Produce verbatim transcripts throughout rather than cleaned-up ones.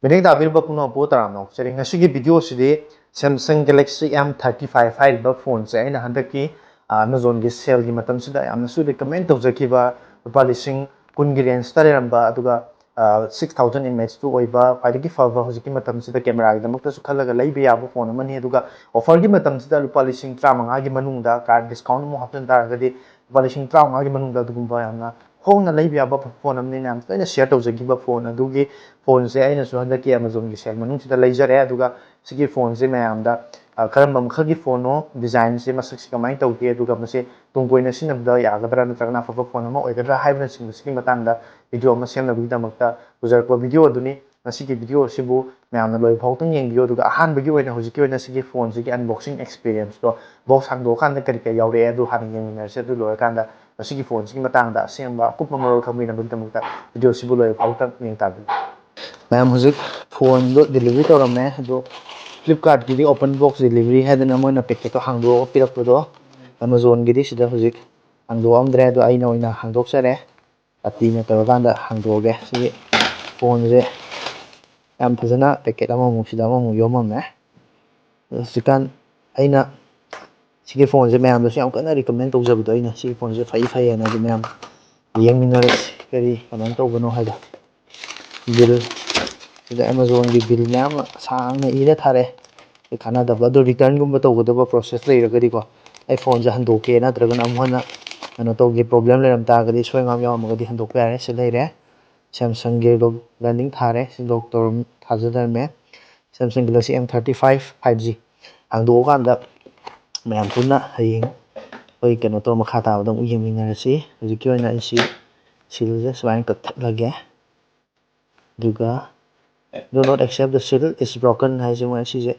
ꯃꯤꯠꯌꯦꯡ ꯇꯥꯕꯤꯔꯤꯕ ꯄꯨꯝꯅꯃꯛꯄꯨ ꯇꯔꯥꯝꯅ ꯑꯣꯛꯆꯔꯤ꯫ ꯉꯁꯤꯒꯤ ꯚꯤꯗꯤꯑꯣꯁꯤꯗꯤ Samsung Galaxy M thirty five ꯍꯥꯏꯔꯤꯕ ꯐꯣꯟꯁꯦ ꯑꯩꯅ ꯍꯟꯗꯛꯀꯤ, ꯑ, Amazonꯒꯤ ꯁꯦꯜꯒꯤ ꯃꯇꯝꯁꯤꯗ ꯌꯥꯝꯅꯁꯨ ꯔꯤꯀꯃꯦꯟ ꯇꯧꯖꯈꯤꯕ, ꯂꯨꯄꯥ ꯂꯤꯁꯤꯡ ꯀꯨꯟꯒꯤ ꯔꯦꯟꯖꯇ ꯂꯩꯔꯝꯕ, ꯑꯗꯨꯒ, ꯑ, six thousand mAh ꯇꯨ ꯑꯣꯏꯕ, ꯈ꯭ꯋꯥꯏꯗꯒꯤ ꯐꯕ, ꯍꯧꯖꯤꯛꯀꯤ ꯃꯇꯝꯁꯤꯗ ꯀꯦꯃꯦꯔꯥꯒꯤꯗꯃꯛꯇꯁꯨ ꯈꯜꯂꯒ ꯂꯩꯕ ꯌꯥꯕ ꯐꯣꯟ ꯑꯃꯅꯤ꯫ ꯑꯗꯨꯒ ꯑꯣꯐꯔꯒꯤ ꯃꯇꯝꯁꯤꯗ ꯂꯨꯄꯥ ꯂꯤꯁꯤꯡ ꯇꯔꯥꯃꯉꯥꯒꯤ ꯃꯅꯨꯡꯗ, ꯀꯥꯔꯗ ꯗꯤꯁꯀꯥꯎꯟ ꯑꯃꯨꯛ ꯍꯥꯞꯆꯤꯟ ꯇꯥꯔꯒꯗꯤ, ꯂꯨꯄꯥ ꯂꯤꯁꯤꯡ ꯇꯔꯥꯃꯉꯥꯒꯤ ꯃꯅꯨꯡꯗ ꯑꯗꯨꯒꯨꯝꯕ ꯌꯥꯝꯅ ꯍꯣꯡꯅ ꯂꯩꯕ ꯌꯥꯕ ꯐꯣꯟ ꯑꯃꯅꯤ꯫ ꯃꯌꯥꯝ ꯂꯣꯏꯅ ꯁꯤꯌꯔ ꯇꯧꯖꯈꯤꯕ ꯐꯣꯟ ꯑꯗꯨꯒꯤ ꯐꯣꯟꯁꯦ ꯑꯩꯅꯁꯨ ꯍꯟꯗꯛꯀꯤ Amazonꯒꯤ ꯁꯦꯜ ꯃꯅꯨꯡꯁꯤꯗ ꯂꯩꯖꯔꯦ꯫ ꯑꯗꯨꯒ ꯁꯤꯒꯤ ꯐꯣꯟꯁꯦ ꯃꯌꯥꯝꯗ, ꯑ, ꯀꯔꯝꯕ ꯃꯈꯜꯒꯤ ꯐꯣꯟꯅꯣ, ꯗꯤꯖꯥꯏꯟꯁꯦ, ꯃꯁꯛꯁꯦ ꯀꯃꯥꯏꯅ ꯇꯧꯒꯦ, ꯑꯗꯨꯒ ꯃꯁꯤ ꯇꯨꯡ ꯀꯣꯏꯅ ꯁꯤꯖꯤꯟꯅꯕꯗ ꯌꯥꯒꯗ꯭ꯔꯥ, ꯅꯠꯇ꯭ꯔꯒꯅ ꯑꯐꯕ ꯐꯣꯟ ꯑꯃ ꯑꯣꯏꯒꯗ꯭ꯔꯥ ꯍꯥꯏꯕꯅꯆꯤꯡꯕꯁꯤꯒꯤ ꯃꯇꯥꯡꯗ ꯚꯤꯗꯤꯑꯣ ꯑꯃ ꯁꯦꯝꯅꯕꯒꯤꯗꯃꯛꯇ ꯄꯨꯖꯔꯛꯄ ꯚꯤꯗꯤꯑꯣ ꯑꯗꯨꯅꯤ꯫ ꯉꯁꯤꯒꯤ ꯚꯤꯗꯤꯑꯣ ꯑꯁꯤꯕꯨ ꯃꯌꯥꯝꯅ ꯂꯣꯏꯕ ꯐꯥꯎꯇꯪ ꯌꯦꯡꯕꯤꯌꯨ, ꯑꯗꯨꯒ ꯑꯍꯥꯟꯕꯒꯤ ꯑꯣꯏꯅ ꯍꯧꯖꯤꯛꯀꯤ ꯑꯣꯏꯅ ꯁꯤꯒꯤ ꯐꯣꯟꯁꯤꯒꯤ unboxing experienceꯇꯣ, ꯕꯣꯛꯁ ꯍꯥꯡꯗꯣꯛꯑꯀꯥꯟꯗ ꯀꯔꯤ ꯀꯔꯤ ꯌꯥꯎꯔꯛꯑꯦ, ꯑꯗꯨ ꯍꯥꯟꯅ ꯌꯦꯡꯃꯤꯟꯅꯔꯁꯦ꯫ ꯑꯗꯨ ꯂꯣꯏꯔꯀꯥꯟꯗ ꯃꯁꯤꯒꯤ ꯐꯣꯟꯁꯤꯒꯤ ꯃꯇꯥꯡꯗ ꯑꯁꯦꯡꯕ ꯑꯀꯨꯞꯄ ꯃꯔꯣꯜ ꯈꯪꯕꯤꯅꯕꯒꯤꯗꯃꯛꯇ ꯚꯤꯗꯤꯑꯣꯁꯤꯕꯨ ꯂꯣꯏꯕ ꯐꯥꯎꯇꯪ ꯌꯦꯡ ꯇꯥꯕꯤꯌꯨ꯫ ꯃꯌꯥꯝ, ꯍꯧꯖꯤꯛ ꯐꯣꯟꯗꯣ ꯗꯤꯂꯤꯚꯔꯤ ꯇꯧꯔꯝꯃꯦ, ꯑꯗꯣ Flipkartꯀꯤꯗꯤ open box delivery ꯍꯥꯏꯗꯅ ꯃꯣꯏꯅ ꯄꯦꯀꯦꯠꯇꯣ ꯍꯥꯡꯗꯣꯛꯑꯒ ꯄꯤꯔꯛꯄꯗꯣ, Amazonꯒꯤꯗꯤ ꯁꯤꯗ ꯍꯧꯖꯤꯛ ꯍꯥꯡꯗꯣꯛꯑꯝꯗ꯭ꯔꯦ꯫ ꯑꯗꯣ ꯑꯩꯅ ꯑꯣꯏꯅ ꯍꯥꯡꯗꯣꯛꯆꯔꯦ, ꯀꯥꯇꯤꯅ ꯇꯧꯔꯀꯥꯟꯗ ꯍꯥꯡꯗꯣꯛꯑꯒꯦ꯫ ꯁꯤꯒꯤ ꯐꯣꯟꯁꯦ ꯌꯥꯝ ꯐꯖꯅ ꯄꯦꯀꯦꯠ ꯑꯃꯃꯨꯛ ꯁꯤꯗ ꯑꯃꯃꯨꯛ ꯌꯣꯝꯃꯝꯃꯦ꯫ ꯑꯗꯣ ꯍꯧꯖꯤꯛꯀꯥꯟ ꯑꯩꯅ ꯁꯤꯒꯤ ꯐꯣꯟꯁꯦ ꯃꯌꯥꯝꯗꯁꯨ ꯌꯥꯝ ꯀꯟꯅ ꯔꯤꯀꯃꯦꯟ ꯇꯧꯖꯕꯗꯣ, ꯑꯩꯅ ꯁꯤꯒꯤ ꯐꯣꯟꯁꯦ ꯐꯩ ꯐꯩ ꯍꯥꯏꯅ꯫ ꯑꯗꯨ ꯃꯌꯥꯝ ꯌꯦꯡꯃꯤꯟꯅꯔꯁꯤ ꯀꯔꯤ ꯀꯃꯥꯏꯅ ꯇꯧꯕꯅꯣ ꯍꯥꯏꯗꯣ꯫ ꯕꯤꯜ, ꯁꯤꯗ Amazonꯒꯤ ꯕꯤꯜ ꯃꯌꯥꯝ ꯑꯃ ꯁꯥꯡꯅ ꯏꯔ ꯊꯥꯔꯛꯑꯦ꯫ ꯑꯩ ꯀꯥꯟꯅꯗꯕ꯫ ꯑꯗꯣ ꯔꯤꯇꯔꯟꯒꯨꯝꯕ ꯇꯧꯒꯗꯕ ꯄ꯭ꯔꯣꯁꯦꯁ ꯂꯩꯔꯒꯗꯤꯀꯣ, ꯑꯩ ꯐꯣꯟꯁꯦ ꯍꯟꯗꯣꯛꯀꯦ ꯅꯠꯇ꯭ꯔꯒꯅ ꯑꯃꯨꯛ ꯍꯟꯅ ꯀꯩꯅꯣ ꯇꯧꯒꯦ, ꯄ꯭ꯔꯣꯕ꯭ꯂꯦꯝ ꯂꯩꯔꯝ ꯇꯥꯔꯒꯗꯤ, ꯁꯣꯏ ꯉꯥꯝ ꯌꯥꯎꯔꯝꯃꯒꯗꯤ ꯍꯟꯗꯣꯛꯄ ꯌꯥꯔꯦ꯫ ꯁꯤ ꯂꯩꯔꯦ꯫ Samsungꯒꯤ ꯂꯣꯛ ꯂꯦꯟꯗꯤꯡ ꯊꯥꯔꯦ꯫ ꯁꯤ ꯂꯣꯛ ꯇꯧꯔꯝ ꯊꯥꯖꯗꯔꯝꯃꯦ꯫ Samsung Galaxy M thirty five five G ꯍꯥꯡꯗꯣꯛꯑꯀꯥꯟꯗ ꯃꯌꯥꯝ ꯄꯨꯟꯅ ꯍꯌꯦꯡ ꯑꯩꯈꯣꯏ ꯀꯩꯅꯣ ꯇꯧꯔ ꯃꯈꯥ ꯇꯥꯕꯗ ꯑꯃꯨꯛ ꯌꯦꯡꯃꯤꯟꯅꯔꯁꯤ꯫ ꯍꯧꯖꯤꯛꯀꯤ ꯑꯣꯏꯅ ꯑꯩ ꯁꯤ ꯁꯤꯜꯁꯦ ꯁꯨꯃꯥꯏꯅ ꯀꯛꯊꯠꯂꯒꯦ꯫ ꯑꯗꯨꯒ "Do not accept, the seal is broken" ꯍꯥꯏꯁꯦ, ꯃꯣꯏ ꯁꯤꯁꯦ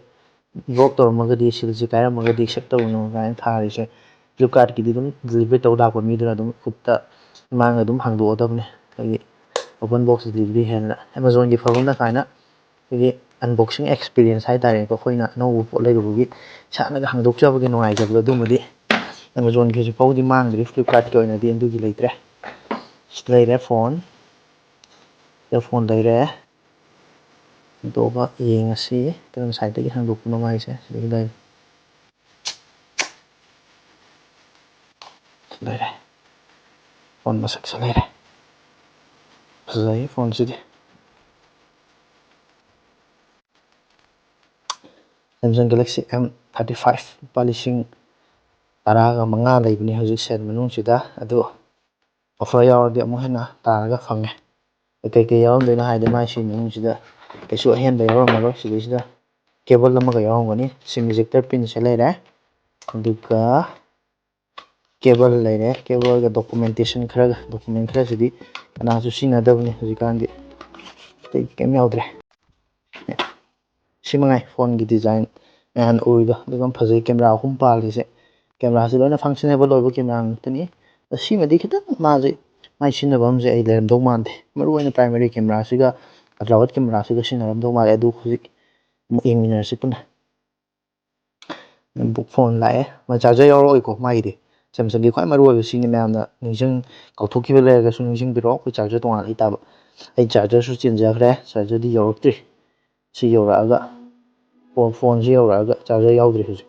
ꯕ꯭ꯂꯣꯛ ꯇꯧꯔꯝꯃꯒꯗꯤ, ꯁꯤꯜꯁꯦ ꯀꯥꯏꯔꯝꯃꯒꯗꯤ ꯑꯦꯛꯁꯦꯞ ꯇꯧꯒꯅꯨ ꯀꯥꯏꯅ ꯊꯥꯔꯤꯁꯦ꯫ Flipkartꯀꯤꯗꯤ ꯑꯗꯨꯝ ꯗꯤꯂꯤꯚꯔꯤ ꯇꯧ ꯂꯥꯛꯄ ꯃꯤꯗꯨꯅ ꯑꯗꯨꯝ ꯈꯨꯠꯇ ꯃꯥꯡꯗ ꯑꯗꯨꯝ ꯍꯥꯡꯗꯣꯛꯑꯗꯕꯅꯤ꯫ ꯑꯩꯈꯣꯏꯒꯤ open box delivery ꯍꯥꯏꯅ꯫ Amazonꯒꯤ ꯐꯕ ꯑꯃꯅ ꯁꯨꯃꯥꯏꯅ ꯑꯩꯈꯣꯏꯒꯤ unboxing experience ꯍꯥꯏ ꯇꯥꯔꯦꯀꯣ, ꯑꯩꯈꯣꯏꯅ ꯑꯅꯧꯕ ꯄꯣꯠ ꯂꯩꯔꯨꯕꯒꯤ ꯏꯁꯥꯅꯒ ꯍꯥꯡꯗꯣꯛꯆꯕꯒꯤ ꯅꯨꯡꯉꯥꯏꯖꯕꯗꯣ, ꯑꯗꯨꯃꯗꯤ Amazonꯒꯤ ꯍꯧꯖꯤꯛ ꯐꯥꯎꯕꯗꯤ ꯃꯥꯡꯗ꯭ꯔꯤ꯫ Flipkartꯀꯤ ꯑꯣꯏꯅꯗꯤ ꯑꯗꯨꯒꯤ ꯂꯩꯇ꯭ꯔꯦ꯫ ꯁꯤ ꯂꯩꯔꯦ ꯐꯣꯟ꯫ ꯁꯤꯗ ꯐꯣꯟ ꯂꯩꯔꯦ꯫ ꯍꯥꯡꯗꯣꯛꯑꯒ ꯌꯦꯡꯉꯁꯤ꯫ ꯀꯔꯝꯕ ꯁꯥꯏꯠꯇꯒꯤ ꯍꯥꯡꯗꯣꯛꯄꯅꯣ ꯃꯥꯒꯤꯁꯦ? ꯁꯤꯗꯒꯤ ꯂꯩꯔꯦ꯫ ꯂꯩꯔꯦ꯫ ꯐꯣꯟ ꯃꯁꯛꯁꯦ ꯂꯩꯔꯦ꯫ ꯐꯖꯩ ꯐꯣꯟꯁꯤꯗꯤ꯫ Samsung Galaxy M thirty five, ꯂꯨꯄꯥ ꯂꯤꯁꯤꯡ ꯇꯔꯥꯒ ꯃꯉꯥ ꯂꯩꯕꯅꯤ ꯍꯧꯖꯤꯛ ꯁꯦꯜ ꯃꯅꯨꯡꯁꯤꯗ꯫ ꯑꯗꯨ offer ꯌꯥꯎꯔꯗꯤ ꯑꯃꯨꯛ ꯍꯦꯟꯅ ꯇꯥꯔꯒ ꯐꯪꯉꯦ꯫ ꯀꯩꯀꯩ ꯌꯥꯎꯔꯝꯗꯣꯏꯅꯣ ꯍꯥꯏꯗꯤ, ꯃꯥꯏ ꯁꯤ ꯃꯅꯨꯡꯁꯤꯗ ꯀꯩꯁꯨ ꯑꯍꯦꯟꯕ ꯌꯥꯎꯔꯝꯃꯔꯣꯏ꯫ ꯁꯤꯗꯩꯁꯤꯗ cable ꯑꯃꯒ ꯌꯥꯎꯔꯝꯒꯅꯤ, sim ejector pinꯁꯦ ꯂꯩꯔꯦ, ꯑꯗꯨꯒ cable ꯂꯩꯔꯦ, cableꯒ documentation ꯈꯔꯒ, document ꯈꯔꯁꯤꯗꯤ ꯀꯅꯥꯁꯨ ꯁꯤꯖꯤꯟꯅꯗꯕꯅꯤ ꯍꯧꯖꯤꯛꯀꯥꯟꯗꯤ꯫ ꯑꯇꯩ ꯀꯩꯝ ꯌꯥꯎꯗ꯭ꯔꯦ꯫ ꯁꯤ ꯃꯉꯥꯏ ꯐꯣꯟꯒꯤ design ꯃꯌꯥꯝꯅ ꯎꯔꯤꯗꯣ꯫ ꯑꯗꯨꯒ ꯐꯖꯩ, camera ꯑꯍꯨꯝ ꯄꯥꯜꯂꯤꯁꯦ꯫ Cameraꯁꯦ ꯂꯣꯏꯅ functionable ꯑꯣꯏꯕ camera ꯉꯥꯛꯇꯅꯤ꯫ ꯑꯁꯤꯃꯗꯤ ꯈꯤꯇꯪ ꯃꯥꯁꯦ, ꯃꯥꯏ ꯁꯤꯖꯤꯟꯅꯕ ꯑꯃꯁꯦ ꯑꯩ ꯂꯩꯔꯝꯗꯧ ꯃꯥꯟꯗꯦ꯫ ꯃꯔꯨꯑꯣꯏꯅ primary cameraꯁꯤꯒ ultra wide cameraꯁꯤꯒ ꯁꯤꯖꯤꯟꯅꯔꯝꯗꯧ ꯃꯥꯜꯂꯦ꯫ ꯑꯗꯨ ꯍꯧꯖꯤꯛ ꯑꯃꯨꯛ ꯌꯦꯡꯃꯤꯟꯅꯔꯁꯤ ꯄꯨꯟꯅ꯫ ꯕꯨꯛ ꯐꯣꯟ ꯂꯥꯛꯑꯦ꯫ ꯃꯣꯏ charger ꯌꯥꯎꯔꯛꯑꯣꯏꯀꯣ ꯃꯥꯒꯤꯗꯤ꯫ Samsungꯒꯤ ꯈ꯭ꯋꯥꯏ ꯃꯔꯨ ꯑꯣꯏꯕ ꯁꯤꯅꯤ, ꯃꯌꯥꯝꯅ ꯅꯤꯡꯁꯤꯡ ꯀꯥꯎꯊꯣꯛꯈꯤꯕ ꯂꯩꯔꯒꯁꯨ ꯅꯤꯡꯁꯤꯡꯕꯤꯔꯛꯑꯣ꯫ ꯑꯩꯈꯣꯏ charger ꯇꯣꯉꯥꯟꯅ ꯂꯩꯇꯥꯕ꯫ ꯑꯩ chargerꯁꯨ ꯆꯦꯟꯖꯈ꯭ꯔꯦ, chargerꯗꯤ ꯌꯧꯔꯛꯇ꯭ꯔꯤ꯫ ꯁꯤ ꯌꯧꯔꯛꯑꯒ, ꯐꯣꯟ, ꯐꯣꯟꯁꯤ ꯌꯧꯔꯛꯑꯒ charger ꯌꯥꯎꯗ꯭ꯔꯤ ꯍꯧꯖꯤꯛ꯫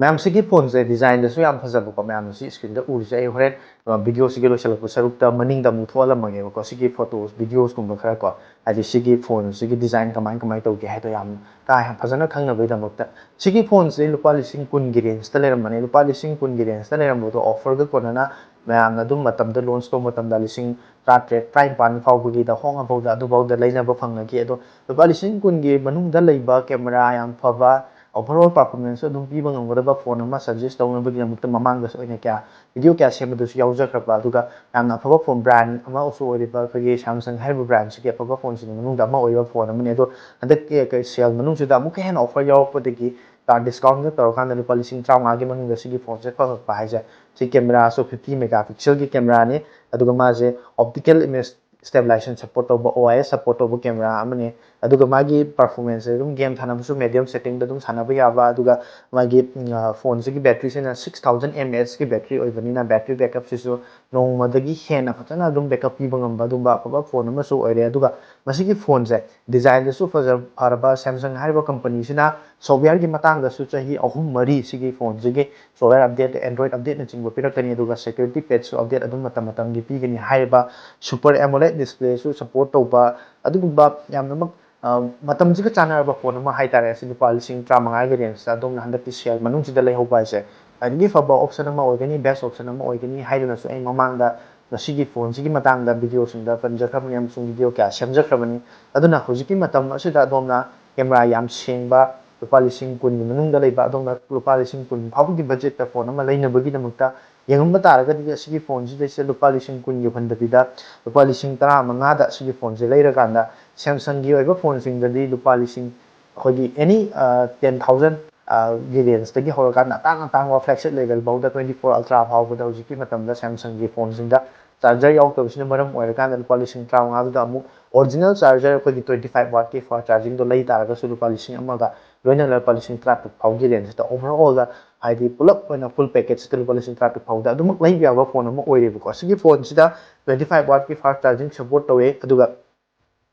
ꯃꯌꯥꯝ, ꯁꯤꯒꯤ ꯐꯣꯟꯁꯦ designꯗꯁꯨ ꯌꯥꯝ ꯐꯖꯕꯀꯣ꯫ ꯃꯌꯥꯝꯅ ꯁꯤ screenꯗ ꯎꯔꯤꯁꯦ, ꯑꯩ ꯍꯣꯔꯦꯟ, ꯑ, videoꯁꯤꯒꯤ ꯂꯣꯏꯁꯤꯜꯂꯛꯄ ꯁꯔꯨꯛꯇ ꯃꯅꯤꯡꯗ ꯑꯃꯨꯛ ꯊꯣꯛꯍꯜꯂꯝꯃꯒꯦꯕꯀꯣ, ꯁꯤꯒꯤ photos, videosꯀꯨꯝꯕ ꯈꯔ ꯀꯣ꯫ ꯍꯥꯏꯗꯤ ꯁꯤꯒꯤ ꯐꯣꯟꯁꯤꯒꯤ design ꯀꯃꯥꯏ ꯀꯃꯥꯏ ꯇꯧꯒꯦ ꯍꯥꯏꯗꯣ ꯌꯥꯝ ꯀꯥ ꯍꯦꯟꯅ ꯐꯖꯅ ꯈꯪꯅꯕꯒꯤꯗꯃꯛꯇ꯫ ꯁꯤꯒꯤ ꯐꯣꯟꯁꯦ ꯂꯨꯄꯥ ꯂꯤꯁꯤꯡ ꯀꯨꯟꯒꯤ rangeꯇ ꯂꯩꯔꯝꯕꯅꯦ꯫ ꯂꯨꯄꯥ ꯂꯤꯁꯤꯡ ꯀꯨꯟꯒꯤ rangeꯇ ꯂꯩꯔꯝꯕꯗꯣ offerꯒ ꯀꯣꯟꯅꯅ ꯃꯌꯥꯝꯅ ꯑꯗꯨꯝ ꯃꯇꯝꯗ launch ꯇꯧꯕ ꯃꯇꯝꯗ ꯂꯤꯁꯤꯡ ꯇꯔꯥꯇꯔꯦꯠ, ꯇꯔꯥꯅꯤꯄꯥꯟ ꯐꯥꯎꯕꯒꯤꯗ ꯍꯣꯡꯉꯐꯥꯎꯗ ꯑꯗꯨꯐꯥꯎꯗ ꯂꯩꯅꯕ ꯐꯪꯅꯈꯤ꯫ ꯑꯗꯣ ꯂꯨꯄꯥ ꯂꯤꯁꯤꯡ ꯀꯨꯟꯒꯤ ꯃꯅꯨꯡꯗ ꯂꯩꯕ camera ꯌꯥꯝ ꯐꯕ, overall performance ꯑꯗꯨꯝ ꯄꯤꯕ ꯉꯝꯒꯗꯕ ꯐꯣꯟ ꯑꯃ suggest ꯇꯧꯅꯕꯒꯤꯗꯃꯛꯇ ꯃꯃꯥꯡꯗꯁꯨ ꯑꯩꯅ ꯀꯌꯥ, video ꯀꯌꯥ ꯁꯦꯝꯕꯗꯁꯨ ꯌꯥꯎꯖꯈ꯭ꯔꯕ, ꯑꯗꯨꯒ ꯌꯥꯝꯅ ꯑꯐꯕ ꯐꯣꯟ, brand ꯑꯃꯁꯨ ꯑꯣꯏꯔꯤꯕ ꯑꯩꯈꯣꯏꯒꯤ Samsung ꯍꯥꯏꯔꯤꯕ brandꯁꯤꯒꯤ ꯑꯐꯕ ꯐꯣꯟꯁꯤꯡꯒꯤ ꯃꯅꯨꯡꯗ ꯑꯃ ꯑꯣꯏꯕ ꯐꯣꯟ ꯑꯃꯅꯤ꯫ ꯑꯗꯣ ꯍꯟꯗꯛꯀꯤ ꯑꯩꯈꯣꯏ sale ꯃꯅꯨꯡꯁꯤꯗ ꯑꯃꯨꯛꯀ ꯍꯦꯟꯅ offer ꯌꯥꯎꯔꯛꯄꯗꯒꯤ, discountꯒ ꯇꯧꯔꯀꯥꯟꯗ ꯂꯨꯄꯥ ꯂꯤꯁꯤꯡ ꯇꯔꯥꯃꯉꯥꯒꯤ ꯃꯅꯨꯡꯗ ꯁꯤꯒꯤ ꯐꯣꯟꯁꯦ ꯐꯪꯉꯛꯄ ꯍꯥꯏꯁꯦ, ꯁꯤ cameraꯁꯨ fifty megapixelꯒꯤ cameraꯅꯤ, ꯑꯗꯨꯒ ꯃꯥꯁꯦ optical image stabilization support ꯇꯧꯕ, O I S support ꯇꯧꯕ camera ꯑꯃꯅꯤ꯫ ꯑꯗꯨꯒ ꯃꯥꯒꯤ performance ꯑꯗꯨꯝ game ꯁꯥꯟꯅꯕꯁꯨ medium setting ꯗ ꯑꯗꯨꯝ ꯁꯥꯟꯅꯕ ꯌꯥꯕ, ꯑꯗꯨꯒ ꯃꯥꯒꯤ ꯐꯣꯟꯁꯤꯒꯤ ꯕꯦꯇ꯭ꯔꯤꯁꯤꯅ six thousand mAh ꯀꯤ ꯕꯦꯇ꯭ꯔꯤ ꯑꯣꯏꯕꯅꯤꯅ battery backup ꯁꯤꯁꯨ ꯅꯣꯡꯃꯗꯒꯤ ꯍꯦꯟꯅ ꯐꯖꯅ ꯑꯗꯨꯝ backup ꯄꯤꯕ ꯉꯝꯕ ꯑꯗꯨꯝꯕ ꯑꯐꯕ ꯐꯣꯟ ꯑꯃꯁꯨ ꯑꯣꯏꯔꯦ꯫ ꯑꯗꯨꯒ ꯃꯁꯤꯒꯤ ꯐꯣꯟꯁꯦ design ꯗꯁꯨ ꯐꯖ ꯐꯔꯕ, Samsung ꯍꯥꯏꯔꯤꯕ company ꯁꯤꯅ software ꯒꯤ ꯃꯇꯥꯡꯗꯁꯨ ꯆꯍꯤ ꯑꯍꯨꯝ ꯃꯔꯤ ꯁꯤꯒꯤ ꯐꯣꯟꯁꯤꯒꯤ software update, Android update ꯅꯆꯤꯡꯕ ꯄꯤꯔꯛꯀꯅꯤ, ꯑꯗꯨꯒ security patch ꯁꯨ update ꯑꯗꯨꯝ ꯃꯇꯝ ꯃꯇꯝꯒꯤ ꯄꯤꯒꯅꯤ꯫ ꯍꯥꯏꯔꯤꯕ super AMOLED display ꯁꯨ support ꯇꯧꯕ ꯑꯗꯨꯒꯨꯝꯕ ꯌꯥꯝꯅꯃꯛ, ꯑ, ꯃꯇꯝꯁꯤꯒ ꯆꯥꯟꯅꯔꯕ ꯐꯣꯟ ꯑꯃ ꯍꯥꯏꯇꯥꯔꯦ꯫ ꯑꯁꯤ ꯂꯨꯄꯥ ꯂꯤꯁꯤꯡ ꯇꯔꯥꯃꯉꯥꯒꯤ range ꯇ ꯑꯗꯣꯝꯅ ꯍꯟꯗꯛꯀꯤ sale ꯃꯅꯨꯡꯁꯤꯗ ꯂꯩꯍꯧꯕ ꯍꯥꯏꯁꯦ ꯈ꯭ꯋꯥꯏꯗꯒꯤ ꯐꯕ option ꯑꯃ ꯑꯣꯏꯒꯅꯤ, best option ꯑꯃ ꯑꯣꯏꯒꯅꯤ ꯍꯥꯏꯗꯨꯅꯁꯨ ꯑꯩ ꯃꯃꯥꯡꯗ ꯃꯁꯤꯒꯤ ꯐꯣꯟꯁꯤꯒꯤ ꯃꯇꯥꯡꯗ video ꯁꯤꯡꯗ ꯄꯟꯖꯈ꯭ꯔꯕꯅꯤ ꯑꯃꯁꯨꯡ video ꯀꯌꯥ ꯁꯦꯝꯖꯈ꯭ꯔꯕꯅꯤ꯫ ꯑꯗꯨꯅ ꯍꯧꯖꯤꯛꯀꯤ ꯃꯇꯝ ꯑꯁꯤꯗ ꯑꯗꯣꯝꯅ camera ꯌꯥꯝ ꯁꯦꯡꯕ, ꯂꯨꯄꯥ ꯂꯤꯁꯤꯡ ꯀꯨꯟꯒꯤ ꯃꯅꯨꯡꯗ ꯂꯩꯕ, ꯑꯗꯣꯝꯅ ꯂꯨꯄꯥ ꯂꯤꯁꯤꯡ ꯀꯨꯟ ꯐꯥꯎꯕꯒꯤ budget ꯇ ꯐꯣꯟ ꯑꯃ ꯂꯩꯅꯕꯒꯤꯗꯃꯛꯇ ꯌꯦꯡꯉꯝꯕ ꯇꯥꯔꯒꯗꯤ, ꯑꯁꯤꯒꯤ ꯐꯣꯟꯁꯤꯗꯩꯁꯤꯗ ꯂꯨꯄꯥ ꯂꯤꯁꯤꯡ ꯀꯨꯟ ꯌꯧꯍꯟꯗꯕꯤꯗ ꯂꯨꯄꯥ ꯂꯤꯁꯤꯡ ꯇꯔꯥꯃꯉꯥꯗ ꯑꯁꯤꯒꯤ ꯐꯣꯟꯁꯦ ꯂꯩꯔꯀꯥꯟꯗ, Samsung ꯒꯤ ꯑꯣꯏꯕ ꯐꯣꯟꯁꯤꯡꯗꯗꯤ ꯂꯨꯄꯥ ꯂꯤꯁꯤꯡ, ꯑꯩꯈꯣꯏꯒꯤ any, ꯑ, ten thousand, ꯑ, ꯒꯤ range ꯇꯒꯤ ꯍꯧꯔꯀꯥꯟꯗ ꯑꯇꯥꯡ ꯑꯇꯥꯡꯕ flagship level ꯐꯥꯎꯗ, twenty four Ultra ꯐꯥꯎꯕꯗ ꯍꯧꯖꯤꯛꯀꯤ ꯃꯇꯝꯗ Samsung ꯒꯤ ꯐꯣꯟꯁꯤꯡꯗ charger ꯌꯥꯎꯗꯕꯁꯤꯅ ꯃꯔꯝ ꯑꯣꯏꯔꯀꯥꯟꯗ ꯂꯨꯄꯥ ꯂꯤꯁꯤꯡ ꯇꯔꯥꯃꯉꯥꯗꯨꯗ ꯑꯃꯨꯛ original charger ꯑꯩꯈꯣꯏꯒꯤ twenty five watt ꯀꯤ fast charging ꯗꯣ ꯂꯩ ꯇꯥꯔꯒꯁꯨ ꯂꯨꯄꯥ ꯂꯤꯁꯤꯡ ꯑꯃꯒ ꯂꯣꯏꯅꯅ ꯂꯨꯄꯥ ꯂꯤꯁꯤꯡ ꯇꯔꯥꯇꯔꯨꯛ ꯐꯥꯎꯒꯤ range ꯇ overall ꯗ, ꯍꯥꯏꯗꯤ ꯄꯨꯂꯞ ꯑꯣꯏꯅ full package ꯇ ꯂꯨꯄꯥ ꯂꯤꯁꯤꯡ ꯇꯔꯥꯇꯔꯨꯛ ꯐꯥꯎꯗ ꯑꯗꯨꯃꯛ ꯂꯩꯕ ꯌꯥꯕ ꯐꯣꯟ ꯑꯃ ꯑꯣꯏꯔꯦꯕꯀꯣ꯫ ꯁꯤꯒꯤ ꯐꯣꯟꯁꯤꯗ twenty five watt ꯀꯤ fast charging support ꯇꯧꯋꯦ, ꯑꯗꯨꯒ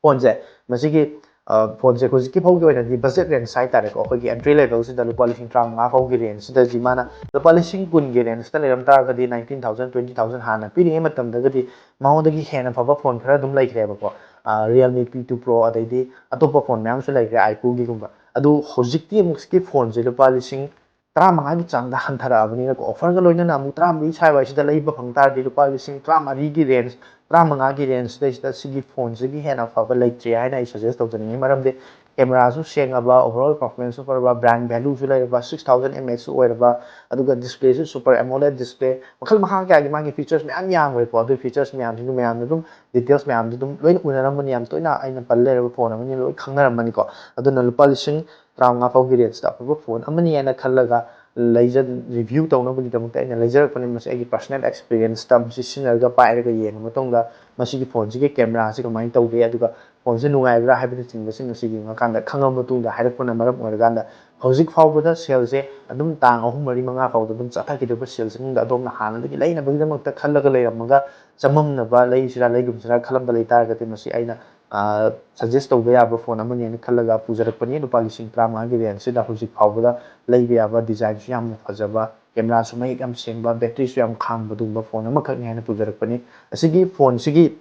ꯐꯣꯟꯁꯦ, ꯃꯁꯤꯒꯤ, ꯑ, ꯐꯣꯟꯁꯦ ꯍꯧꯖꯤꯛꯀꯤ ꯐꯥꯎꯒꯤ ꯑꯣꯏꯅꯗꯤ budget range ꯍꯥꯏꯇꯥꯔꯦꯀꯣ, ꯑꯩꯈꯣꯏꯒꯤ entry level ꯁꯤꯗ ꯂꯨꯄꯥ ꯂꯤꯁꯤꯡ ꯇꯔꯥꯃꯉꯥ ꯐꯥꯎꯒꯤ range ꯁꯤꯗꯗꯤ ꯃꯥꯅ ꯂꯨꯄꯥ ꯂꯤꯁꯤꯡ ꯀꯨꯟꯒꯤ range ꯇ ꯂꯩꯔꯝ ꯇꯥꯔꯒꯗꯤ, nineteen thousand, twenty thousand ꯍꯥꯟꯅ ꯄꯤꯔꯤꯉꯩ ꯃꯇꯝꯗꯒꯗꯤ ꯃꯉꯣꯟꯗꯒꯤ ꯍꯦꯟꯅ ꯐꯕ ꯐꯣꯟ ꯈꯔ ꯑꯗꯨꯝ ꯂꯩꯈ꯭ꯔꯦꯕꯀꯣ꯫ ꯑ, Realme P two Pro, ꯑꯗꯩꯗꯤ ꯑꯇꯣꯞꯄ ꯐꯣꯟ ꯃꯌꯥꯝꯁꯨ ꯂꯩꯈ꯭ꯔꯦ, iQOO ꯒꯤꯒꯨꯝꯕ꯫ ꯑꯗꯨ ꯍꯧꯖꯤꯛꯇꯤ ꯑꯃꯨꯛ ꯁꯤꯒꯤ ꯐꯣꯟꯁꯦ ꯂꯨꯄꯥ ꯂꯤꯁꯤꯡ ꯇꯔꯥꯃꯉꯥꯒꯤ ꯆꯥꯡꯗ ꯍꯟꯊꯔꯛꯑꯕꯅꯤꯅꯀꯣ, offer ꯒ ꯂꯣꯏꯅꯅ ꯑꯃꯨꯛ ꯇꯔꯥꯃꯔꯤ ꯁ꯭ꯋꯥꯏꯋꯥꯏꯁꯤꯗ ꯂꯩꯕ ꯐꯪ ꯇꯥꯔꯗꯤ, ꯂꯨꯄꯥ ꯂꯤꯁꯤꯡ ꯇꯔꯥꯃꯔꯤꯒꯤ range, ꯇꯔꯥꯃꯉꯥꯒꯤ range ꯁꯤꯗꯩꯁꯤꯗ ꯁꯤꯒꯤ ꯐꯣꯟꯁꯤꯒꯤ ꯍꯦꯟꯅ ꯐꯕ ꯂꯩꯇ꯭ꯔꯦ ꯍꯥꯏꯅ ꯑꯩ suggest ꯇꯧꯖꯅꯤꯡꯉꯤ꯫ ꯃꯔꯝꯗꯤ camera ꯁꯨ ꯁꯦꯡꯉꯕ, overall performance ꯁꯨ ꯐꯔꯕ, brand value ꯁꯨ ꯂꯩꯔꯕ, six thousand mAh ꯁꯨ ꯑꯣꯏꯔꯕ, ꯑꯗꯨꯒ display ꯁꯨ super AMOLED display, ꯃꯈꯜ ꯃꯈꯥ ꯀꯌꯥꯒꯤ ꯃꯥꯒꯤ features ꯃꯌꯥꯝ ꯌꯥꯝꯈ꯭ꯔꯦꯀꯣ꯫ ꯑꯗꯨꯒꯤ features ꯃꯌꯥꯝꯁꯤꯡꯗꯨ ꯃꯌꯥꯝꯅ ꯑꯗꯨꯝ details ꯃꯌꯥꯝꯗꯨ ꯑꯗꯨꯝ ꯂꯣꯏꯅ ꯎꯅꯔꯝꯃꯅꯤ, ꯌꯥꯝ ꯇꯣꯏꯅ ꯑꯩꯅ ꯄꯜ ꯂꯩꯔꯕ ꯐꯣꯟ ꯑꯃꯅꯤ, ꯂꯣꯏ ꯈꯪꯅꯔꯝꯃꯅꯤꯀꯣ꯫ ꯑꯗꯨꯅ ꯂꯨꯄꯥ ꯂꯤꯁꯤꯡ ꯇꯔꯥꯃꯉꯥ ꯐꯥꯎꯒꯤ range ꯇ ꯑꯐꯕ ꯐꯣꯟ ꯑꯃꯅꯤ ꯍꯥꯏꯅ ꯈꯜꯂꯒ ꯂꯩꯖ-, review ꯇꯧꯅꯕꯒꯤꯗꯃꯛꯇ ꯑꯩꯅ ꯂꯩꯖꯔꯛꯄꯅꯤ꯫ ꯃꯁꯤ ꯑꯩꯒꯤ personal experience ꯇ ꯃꯁꯤ ꯁꯤꯖꯤꯟꯅꯔꯒ ꯄꯥꯏꯔꯒ ꯌꯦꯡꯉ ꯃꯇꯨꯡꯗ ꯃꯁꯤꯒꯤ ꯐꯣꯟꯁꯤꯒꯤ ꯀꯦꯃꯦꯔꯥꯁꯤ ꯀꯃꯥꯏꯅ ꯇꯧꯒꯦ, ꯑꯗꯨꯒ ꯐꯣꯟꯁꯦ ꯅꯨꯡꯉꯥꯏꯕ꯭ꯔꯥ ꯍꯥꯏꯕꯅꯆꯤꯡꯕꯁꯤꯡ ꯑꯁꯤ ꯌꯦꯡꯉꯀꯥꯟꯗ ꯈꯪꯉꯕ ꯃꯇꯨꯡꯗ ꯍꯥꯏꯔꯛꯄꯅ ꯃꯔꯝ ꯑꯣꯏꯔꯀꯥꯟꯗ, ꯍꯧꯖꯤꯛ ꯐꯥꯎꯕꯗ ꯁꯦꯜꯁꯦ ꯑꯗꯨꯝ ꯇꯥꯡ ꯑꯍꯨꯝ, ꯃꯔꯤ, ꯃꯉꯥ ꯐꯥꯎꯗ ꯑꯗꯨꯝ ꯆꯠꯊꯈꯤꯗꯧꯕ ꯁꯦꯜꯁꯤꯡꯗ ꯑꯗꯣꯝꯅ ꯍꯥꯟꯅꯗꯒꯤ ꯂꯩꯅꯕꯒꯤꯗꯃꯛꯇ ꯈꯜꯂꯒ ꯂꯩꯔꯝꯃꯒ ꯆꯃꯝꯅꯕ, ꯂꯩꯁꯤꯔꯥ ꯂꯩꯒꯨꯝꯁꯤꯔꯥ ꯈꯜꯂꯝꯕ ꯂꯩ ꯇꯥꯔꯒꯗꯤ, ꯃꯁꯤ ꯑꯩꯅ, ꯑ, suggest ꯇꯧꯕ ꯌꯥꯕ ꯐꯣꯟ ꯑꯃꯅꯦꯅ ꯈꯜꯂꯒ ꯄꯨꯖꯔꯛꯄꯅꯤ꯫ ꯂꯨꯄꯥ ꯂꯤꯁꯤꯡ ꯇꯔꯥꯃꯉꯥꯒꯤ range ꯁꯤꯗ ꯍꯧꯖꯤꯛ ꯐꯥꯎꯕꯗ ꯂꯩꯕ ꯌꯥꯕ, design ꯁꯨ ꯌꯥꯝꯅ ꯐꯖꯕ, ꯀꯦꯃꯦꯔꯥꯁꯨ ꯃꯌꯦꯛ ꯌꯥꯝ ꯁꯦꯡꯕ, battery ꯁꯨ ꯌꯥꯝ ꯈꯥꯡꯕ ꯑꯗꯨꯒꯨꯝꯕ ꯐꯣꯟ ꯑꯃꯈꯛꯅꯤ ꯍꯥꯏꯅ ꯄꯨꯖꯔꯛꯄꯅꯤ꯫ ꯑꯁꯤꯒꯤ ꯐꯣꯟꯁꯤꯒꯤ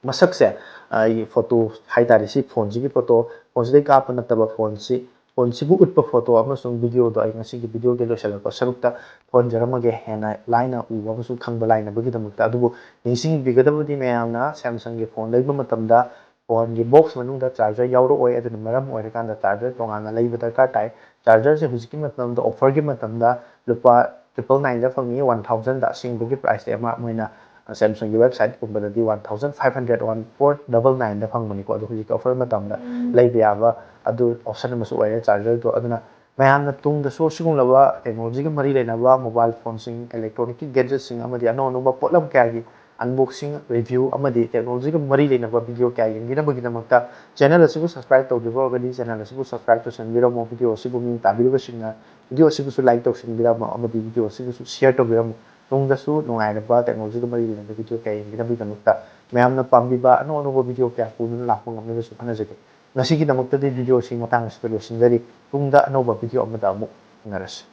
ꯃꯁꯛꯁꯦ, ꯑꯩꯒꯤ photo ꯍꯥꯏꯇꯥꯔꯦ, ꯁꯤ ꯐꯣꯟꯁꯤꯒꯤ photo, ꯐꯣꯟꯁꯤꯗꯩ ꯀꯥꯞꯄ ꯅꯠꯇꯕ, ꯐꯣꯟꯁꯤ, ꯐꯣꯟꯁꯤꯕꯨ ꯎꯠꯄ photo ꯑꯃꯁꯨꯡ video ꯗꯣ ꯑꯩ ꯉꯁꯤꯒꯤ video ꯒꯤ ꯂꯣꯏꯁꯤꯜꯂꯛꯄ ꯁꯔꯨꯛꯇ ꯊꯣꯟꯖꯔꯝꯃꯒꯦ, ꯍꯦꯟꯅ ꯂꯥꯏꯅ ꯎꯕ ꯑꯃꯁꯨꯡ ꯈꯪꯕ ꯂꯥꯏꯅꯕꯒꯤꯗꯃꯛꯇ꯫ ꯑꯗꯨꯕꯨ ꯅꯤꯡꯁꯤꯡꯕꯤꯒꯗꯕꯗꯤ, ꯃꯌꯥꯝꯅ Samsung ꯒꯤ ꯐꯣꯟ ꯂꯩꯕ ꯃꯇꯝꯗ ꯐꯣꯟꯒꯤ box ꯃꯅꯨꯡꯗ charger ꯌꯥꯎꯔꯛꯑꯣꯏ꯫ ꯑꯗꯨꯅ ꯃꯔꯝ ꯑꯣꯏꯔꯀꯥꯟꯗ charger ꯇꯣꯉꯥꯟꯅ ꯂꯩꯕ ꯗꯔꯀꯥꯔ ꯇꯥꯏ꯫ Charger ꯁꯦ ꯍꯧꯖꯤꯛꯀꯤ ꯃꯇꯝꯗ offer ꯒꯤ ꯃꯇꯝꯗ ꯂꯨꯄꯥ triple nine ꯗ ꯐꯪꯉꯤ, one thousand ꯗ꯫ ꯑꯁꯦꯡꯕꯒꯤ price ꯇꯤ ꯑꯃ ꯃꯣꯏꯅ Samsung ꯒꯤ website ꯀꯨꯝꯕꯗꯗꯤ one thousand five hundred, one four double nine ꯗ ꯐꯪꯕꯅꯤꯀꯣ꯫ ꯑꯗꯣ ꯍꯧꯖꯤꯛꯀꯤ offer ꯃꯇꯝꯗ ꯎꯝ꯫ ꯂꯩꯕ ꯌꯥꯕ ꯑꯗꯨ option ꯑꯃꯁꯨ ꯑꯣꯏꯔꯦ charger ꯗꯣ꯫ ꯑꯗꯨꯅ ꯃꯌꯥꯝꯅ ꯇꯨꯡꯗꯁꯨ ꯁꯤꯒꯨꯝꯂꯕ technology ꯒ ꯃꯔꯤ ꯂꯩꯅꯕ mobile phone ꯁꯤꯡ, electronic ꯀꯤ gadget ꯁꯤꯡ ꯑꯃꯗꯤ ꯑꯅꯧ ꯑꯅꯧꯕ ꯄꯣꯠꯂꯝ ꯀꯌꯥꯒꯤ unboxing, review ꯑꯃꯗꯤ technology ꯒ ꯃꯔꯤ ꯂꯩꯅꯕ video ꯀꯌꯥ ꯌꯦꯡꯕꯤꯅꯕꯒꯤꯗꯃꯛꯇ channel ꯑꯁꯤꯕꯨ subscribe ꯇꯧꯗ꯭ꯔꯤꯕ ꯑꯣꯏꯔꯒꯗꯤ channel ꯑꯁꯤꯕꯨ subscribe ꯇꯧꯁꯤꯟꯕꯤꯔꯝꯃꯣ꯫ Video ꯑꯁꯤꯕꯨ ꯃꯤꯡ ꯇꯥꯕꯤꯔꯤꯕꯁꯤꯡꯅ video ꯑꯁꯤꯕꯨꯁꯨ like ꯇꯧꯁꯤꯟꯕꯤꯔꯝꯃꯣ ꯑꯃꯗꯤ video ꯑꯁꯤꯕꯨꯁꯨ share ꯇꯧꯕꯤꯔꯝꯃꯣ꯫ ꯇꯨꯡꯗꯁꯨ ꯅꯨꯡꯉꯥꯏꯔꯕ technology ꯒ ꯃꯔꯤ ꯂꯩꯅꯕ video ꯀꯌꯥ ꯌꯦꯡꯕꯤꯅꯕꯒꯤꯗꯃꯛꯇ ꯃꯌꯥꯝꯅ ꯄꯥꯝꯕꯤꯕ ꯑꯅꯧ ꯑꯅꯧꯕ video ꯀꯌꯥ ꯄꯨꯗꯨꯅ ꯂꯥꯛꯄ ꯉꯝꯅꯕꯁꯨ ꯍꯣꯠꯅꯖꯒꯦ꯫ ꯉꯁꯤꯒꯤꯗꯃꯛꯇꯗꯤ video ꯑꯁꯤ ꯃꯇꯥꯡ ꯑꯁꯤꯗ ꯂꯣꯏꯁꯤꯟꯖꯔꯤ꯫ ꯇꯨꯡꯗ ꯑꯅꯧꯕ video ꯑꯃꯗ ꯑꯃꯨꯛ ꯎꯅꯔꯁꯤ꯫